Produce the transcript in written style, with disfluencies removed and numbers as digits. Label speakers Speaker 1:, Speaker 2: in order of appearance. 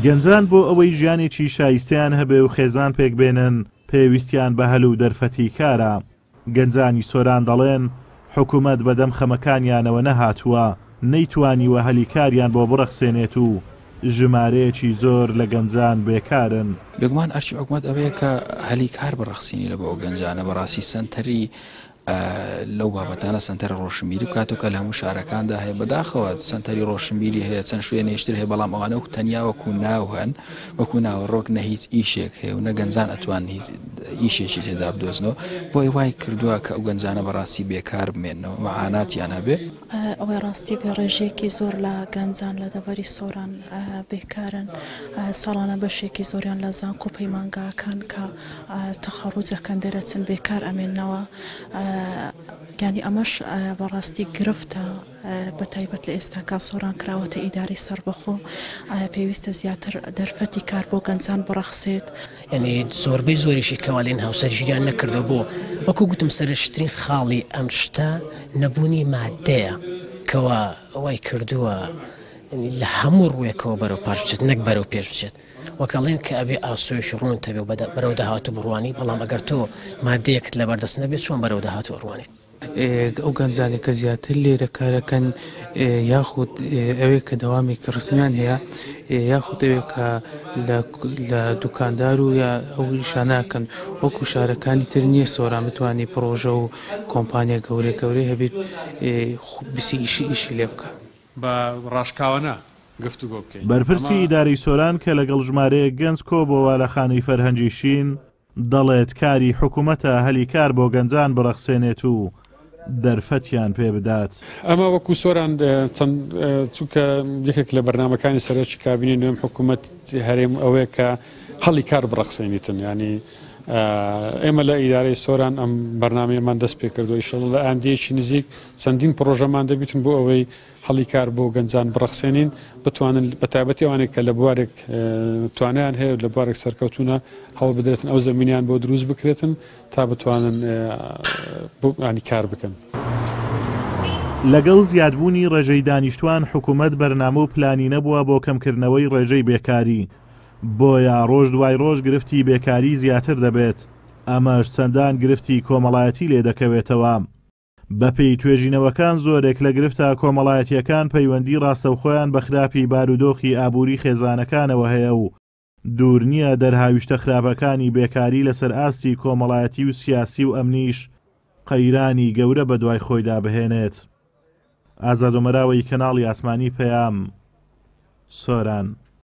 Speaker 1: گەنجان بۆ ئەوەی ژیانێکی شایستەیان هەبێ و خێزان پێکبێنن پێویستیان بە هەل و دەرفەتی کارە. گەنجانی سۆران دەڵێن، حکومەت بەدەم خەمەکانیانەوە نەهاتووە، نەیتوانیوە هەلی کاریان بۆ بڕەخسێنێت و ژمارەیەکی زۆر لە گەنجان بێکارن.
Speaker 2: بێگومان ئەرکی حکومەت ئەوەیە کە هەلی کار بڕەخسینی لە بۆ ئەو گەنجانە، بەڕاستی سەنتەری لەو بابەتانە سەنتەرە ڕۆشنبیری بکاتەوە کە لە هەموو شارەکاندا هەیە، بەداخەوە سەنتەری ڕۆشنبیری هەیە چەند شوێنێکی تر هەیە، بەڵام ئەوانە وەکو تەنیا وەکو ناو هەن، وەکو ناوەڕۆک نە هیچ ئیشێک هەیە و نە گەنجان ئەتوانن هیچ ئیشێکی تێدا بدۆزنەوە، بۆیە وای کردووە کە ئەو گەنجانە بەڕاستی بێکار بمێننەوە، مەعاناتیان هەبێ.
Speaker 3: ئەوەی ڕاستی بێ ڕێژەیەکی زۆر لە گەنجان لە دەڤەری سۆران بێکارن، ساڵانە بەشێکی زۆریان لە زانکۆ و پەیمانگاکان کە تەخەڕوج ئەکەن دەرەچن بێکار ئەمێننەوە، یانی ئەمەش بەڕاستی گرفتە. بە تایبەت لە ئێستاکا سۆران کراوەتە ئیدارەی سەربەخۆ، ئایا پێویستە زیاتر دەرفەتی کار بۆ گەنجان بڕەخسێت؟
Speaker 4: یانی زۆربەی زۆریشی کەوا لێن هاوسەرگیریان نەکردوە بۆ وەکو گوتم سەرەکیترین خاڵی ئەم شتە نەبوونی مادەیە کەوا وای کردووە لە هەموو ڕوویەکەوە بەرەو پاش بچێت نەک بەرەو پێش بچێت وەک ئەڵێن کە ئەبێ ئاسۆیەکی ڕوونت هەبێ و بەرەو داهاتوو بڕوانی بەڵام ئەگەر تۆ مادەیەکت لەبەردەست نەبێت چۆن بەرەو داهاتوو ئەڕوانیت؟
Speaker 5: ئەو گەنجانەی کە زیاتر لێرە کارەکەن یاخود ئەوێ کە دەوامێکی ڕسمیان هەیە یاخود ئەوێ کە لە دوکاندار و یا ئەو ئیشانەکەن وەکو شارەکانی تر نییە سۆران بتوانانی پڕۆژە و کۆمپانیا گەورە گەورەی هەبێت بسی ئیشی ئیشی لێ بکە.
Speaker 6: بە ڕاشکاوانە گفتوگۆ بکەین.
Speaker 1: بەرپرسی ئیدارەی سۆران کە لەگەڵ ژمارەیەک گەنج کۆبۆوە لە خانەی فەرهەنگی شین، دەڵێت کاری حکومەتە هەلی کار بۆ گەنجان بڕەخسێنێت و دەرفەتیان پێ بدات.
Speaker 6: ئەمە وەکو سۆران چەند چونکە یەکێک لە بەرنامەکانی سەرەکی کابینەی نوێم حکوومەت هەرێم ئەوەیە کە هەڵی کار بڕەخسێنیتن ینی ئێمە لە ئیدارەی سۆران ئەم بەرنمەیەمان دەست پێ کردو ئیشەڵ لە ئاندەیەکی نزیک چەندین پرۆژەمان دەبیتن بۆ ئەوەی هەڵی کار بۆ گەنجان بڕەخسێنین بتوانن بە تایبەتی ئەوانەی کە لە بوارێک توانیان هەیە لە بوارێک سەرکەوتونە هەوڵ بدرێتن ئەو زەمینیان بۆ دروست بکرێتن تا بتوانن ینی کار بکەن.
Speaker 1: لەگەڵ زیادبوونی ڕێژەی دانیشتوان حکومەت بەرنامە و پلانی نەبووە بۆ کەمکردنەوەی ڕێژەی بێکاری، بۆیە ڕۆژ دوای ڕۆژ گرفتی بێکاری زیاتر دەبێت، ئەمەش چەندان گرفتی کۆمەڵایەتی لێدەکەوێتەوە. بەپێی توێژینەوەکان زۆرێک لە گرفتە کۆمەڵایەتییەکان پەیوەندی ڕاستەوخۆیان بە خراپی بارودۆخی ئابووری خێزانەکانەوە هەیە و دوور نییە دەرهاویشتە خراپەکانی بێکاری لەسەر ئاستی کۆمەڵایەتی و سیاسی و ئەمنیش قەیرانی گەورە بەدوای خۆیدا بهێنێت. ئازاد ئۆمەراوەی کەناڵی ئاسمانی پەیام، سۆران.